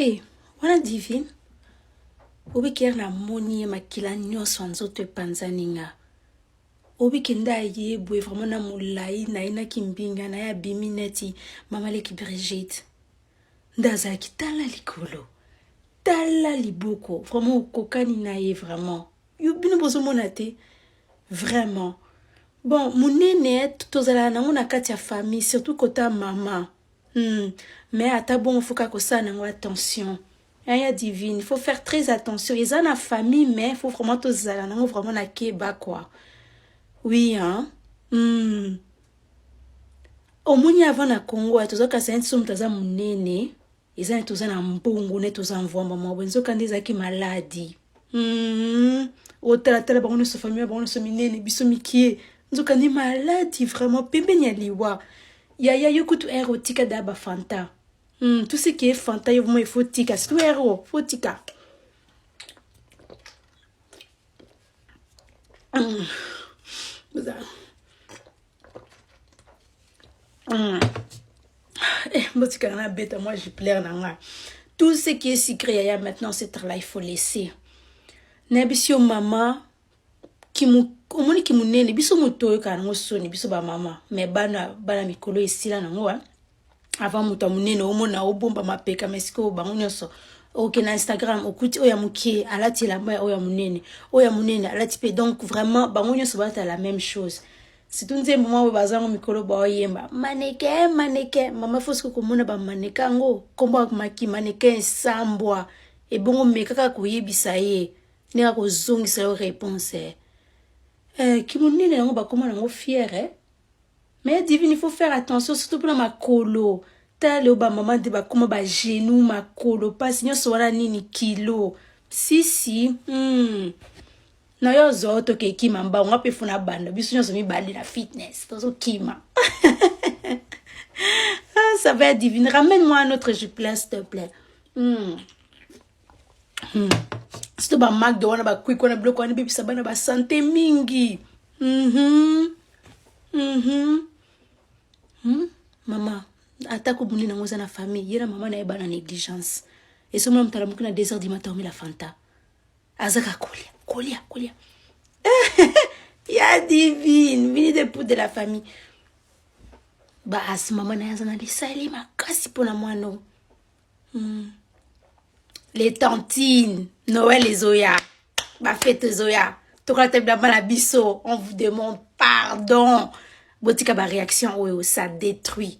Eh, wana divine obiki ere namoni ye makila nyonso ya nzoto epanzani nga obiki nde aye boye vraiment na molai na ye na kimbinga na ye abimi neti mama leki Brigitte nde azalaki tala likolo tala liboko vraiment okokani na ye vraiment yo bino bozomona te vraiment bon monene tozalaka nango na kati ya famille surtout kota mama Mais ata bongo faut kaka kosala nango attention ya divine, il faut faire très attention. Eza na famille, mais faut vraiment tozala nango vraiment na keba quoi. Oui hein. Omoni avant na Congo tozokasa neti so moto aza monene eza neti toza na mbongo neti toza mvwamba mwa boye, nzoka nde ezalaki maladi. Otalatala bango nyonso, famille bango nyonso minene, biso mikie, nzoka nde maladi vraiment pembeni ya liwa. Yaya, yo kutu ere otika da bafanta. Tout ce qui est fanta, yo vraiment il faut tika, surtout ere faut tika. Eh, botikaka na beta moi je plaire na nga tout ce qui est sucré. Yaya, maintenant c'est là, il faut laisser. Nayebisi yo mama, omoni kimunene, biso moto oyokaka nango soni, biso bamama, mais bana bana mikolo esila nango. Avant moto ya monene omona obomba mapeka, mais sikoyo bango nyonso oke na Instagram okuti oyo ya mokie alati elamba ya oyo ya monene, oyo ya monene alati mpe. Donc vraiment bango nyonso balata la même chose, surtout nzembo mwa oyo bazango mikolo baoyemba maneke maneke. Mama, faut soki komona bamaneke yango nkombo maki maneke esambwa ebongo, me kaka koyebisa ye ndenge akozongisa yo réponse. Eh, kimonene yango bakóma nango fière eh? Mais divine, il faut faire attention surtout mpona makolo. Tala leo bamama nde bakóma bagenou, makolo mpasi nyonso wana nini kilo sisi. Na yo ozwa toke ekima mbango nga mpe funa banda biso nyonso mibale na fitness tozokima. Ah, ça va être divine. Ramène-moi un autre jupe, s'il te plaît. Surtout bamagdo wana, bakwiki wana, biloko wana ebebisa bana basanté mingi. Mama, atako monene yango eza na famille, ye na mama na ye bana négligence. Esomona moto alamuki na 2 heures du matin, omela fanta, azaka kolia kolia kolia. Ya divine, vini de poudre de la famille baasi, mama na ye aza na lisali makasi mpona mwana. Les tantines, Noël ezoya, bafete ezoya, tokolata bilamba na biso. On vous demande pardon, botika baréaction oyo, ça détruit.